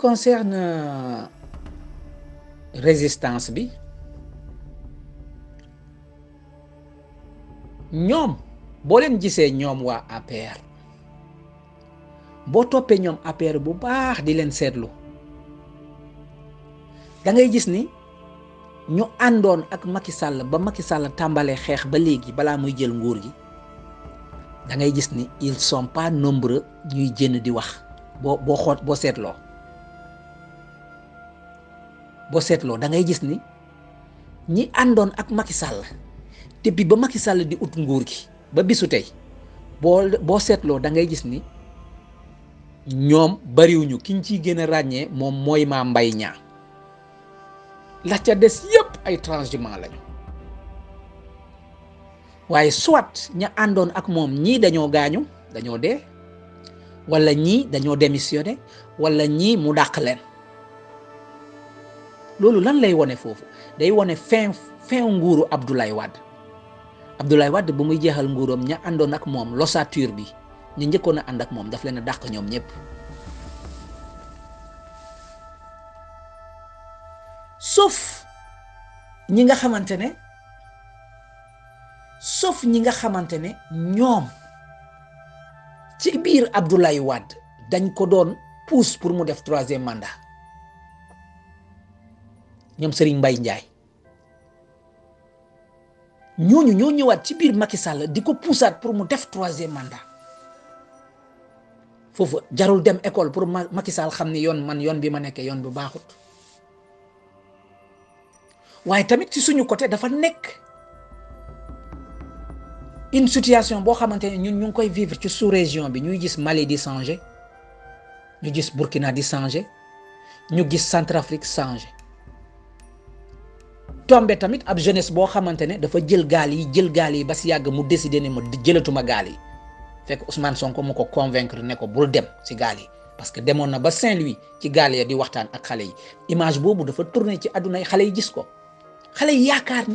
concerne résistance bi ñoom boo leen gisee ñoom waa APR boo toppee ñoom APR bu baax di leen seetlu da ngay gis ni ñu àndoon ak Macky Sall ba Macky Sall tàmbalee xeex ba léegi balaa muy jël nguur gi da ngay gis ni ils sont pas nombreux ñuy génn di wax boo seetloo da ngay gis ni ñi àndoon ak Macky Sall depuis ba Macky Sall di ut nguur gi ba bisu tey boo seetloo da ngay gis ni ñoom bariwuñu kiñ ciy gën a ràññee moom mooy Mame Mbaye Niang la ca des yépp ay transhumants lañu waaye soit ña àndoon ak moom ñii dañoo gaañu dañoo dee wala ñii dañoo démissionné wala ñii mu dàq leen loolu lan lay wone foofu day wone fin nguuru Abdoulaye Wade ba muy jeexal nguuram ña àndoon ak moom l'ossature bi ñu njëkkoon a ànd ak moom daf leen a dàq ñoom ñëpp sauf ñi nga xamante ne ñoom ci biir Abdoulaye Wade dañ ko doon pousse pour mu def 3e mandat ñoom Serigne Mbaye Ndiaye ñooñu ñoo ñëwaat ci biir Macky Sall di ko poussaat pour mu def 3e mandat foofu jarul dem école pour Macky Sall xam ni yoon bi ma nekkee yoon bu baaxut waaye tamit ci suñu côté dafa nekk une situation boo xamante ne ñun ñu ngi koy vivre ci sous-région bi ñuy gis Mali di changer ñu gis Burkina di changer ñu gis Centrafrique changer tombe tamit ab jeunesse boo xamante ne dafa jël gaal yi ba si yàgg mu décider ne ma jëlatuma gaal yi fekk Ousmane Sonko mu ko convaincre ne ko bul dem si gaal yi parce que demoon na ba Saint-Louis ci gaal ya di waxtaan ak xale yi image boobu dafa tourner ci àdduna yi xale yi gis ko xale yi yaakaar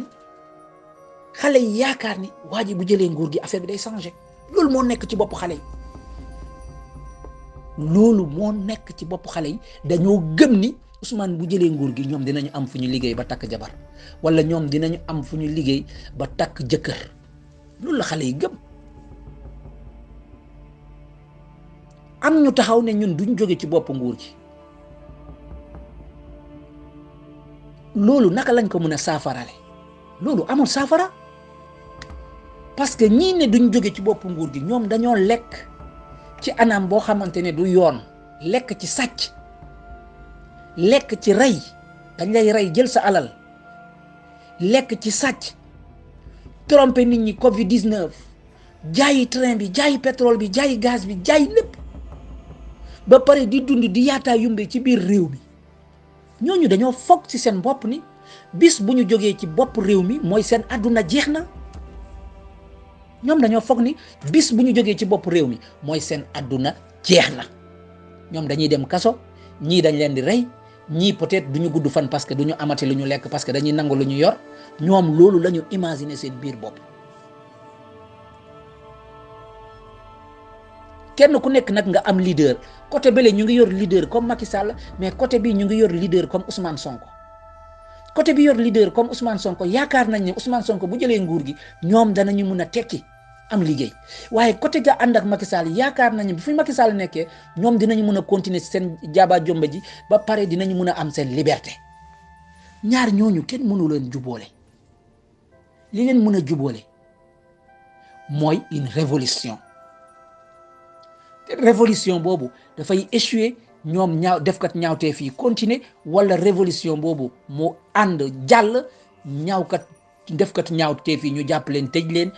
ni waa ji bu jëlee nguur gi affaire bi day changer loolu moo nekk ci bopp xale yi dañoo gëm ni Ousmane bu jëlee nguur gi ñoom dinañu am fu ñu liggéey ba takk jabar wala ñoom dinañu am fu ñu liggéey ba takk jëkkër loolu la xale yi gëm am ñu taxaw ne ñun duñ jóge ci bopp nguur gi loolu naka lañ ko mën a saafarale loolu amul saafara parce que ñii ne duñ jóge ci bopp nguur gi ñoom dañoo lekk ci anam boo xamante ne du yoon lekk ci sàcc lekk ci rey dañ lay rey jël sa alal lekk ci sàcc tromper nit ñi Covid-19 jaayi train bi jaayi pétrole bi jaayi gaz bi jaayi lépp ba pare di dund di yaataa yumbe ci biir réew mi ñooñu dañoo foog ci seen bopp ni bis bu ñu jógee ci bopp réew mi mooy seen àdduna jeex na ñoom dañoo foog ni bis bu ñu jógee ci bopp réew mi mooy seen àdduna jeex na ñoom dañuy dem kaso ñii dañ leen di rey ñii peut-être du ñu gudd fan parce que du ñu amati lu ñu lekk parce que dañuy nangu lu ñu yor ñoom loolu la ñu imaginer seen biir bopp kenn ku nekk nag nga am leader côté bële ñu ngi yor leader comme Macky Sall mais côté bii ñu ngi yor leader comme Ousmane Sonko côté bi yor leader comme Ousmane Sonko yaakaar nañ ne Ousmane Sonko bu jëlee nguur gi ñoom danañu mun a tekki am liggéey waaye côté ga ànd ak Macky Sall yaakaar nañu bu fi Macky Sall nekkee ñoom dinañu mun a continuer seen jaaba jombe ji ba pare dinañu mun a am seen liberté ñaar ñooñu kenn mënu leen jubóole li leen mën a jubóole mooy une révolution boobu dafay échouer ñoom defkat ñaawtee fii continuer wala révolution boobu mu ànd jàll defkat ñaawtee fii ñu jàpp leen tëj leen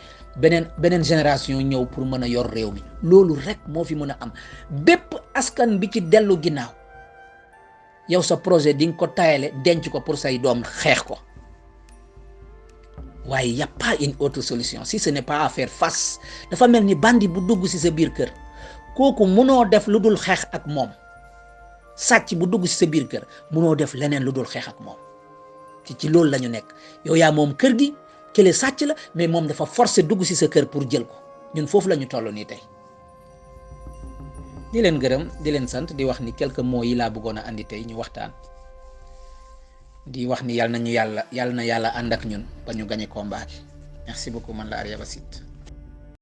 beneen génération ñëw pour mën a yor réew mi loolu rek moo fi mën a am bépp askan bi ci dellu ginnaaw yow sa projet di nga ko tayale denc ko pour say doom xeex ko waaye y a pas une autre solution si ce n'est pas à faire face dafa mel ni bandi bu dugg ci sa biir kër kooku mënoo def lu dul xeex ak moom sàcc bu dugg ci sa biir kër mënoo def leneen lu dul xeex ak moom ci loolu la ñu nekk yow yaa moom kër gi kële sàcc la mais moom dafa forcer dugg ci sa kër pour jël ko ñun foofu la ñu toll nii tey di leen gërëm di leen sant di wax ni quelques mots yi laa bëggoon a andi tey ñu waxtaan di wax ni yàlla na yàlla ànd ak ñun ba ñu gagné combat bi merci beaucoup man la Arya Ba Site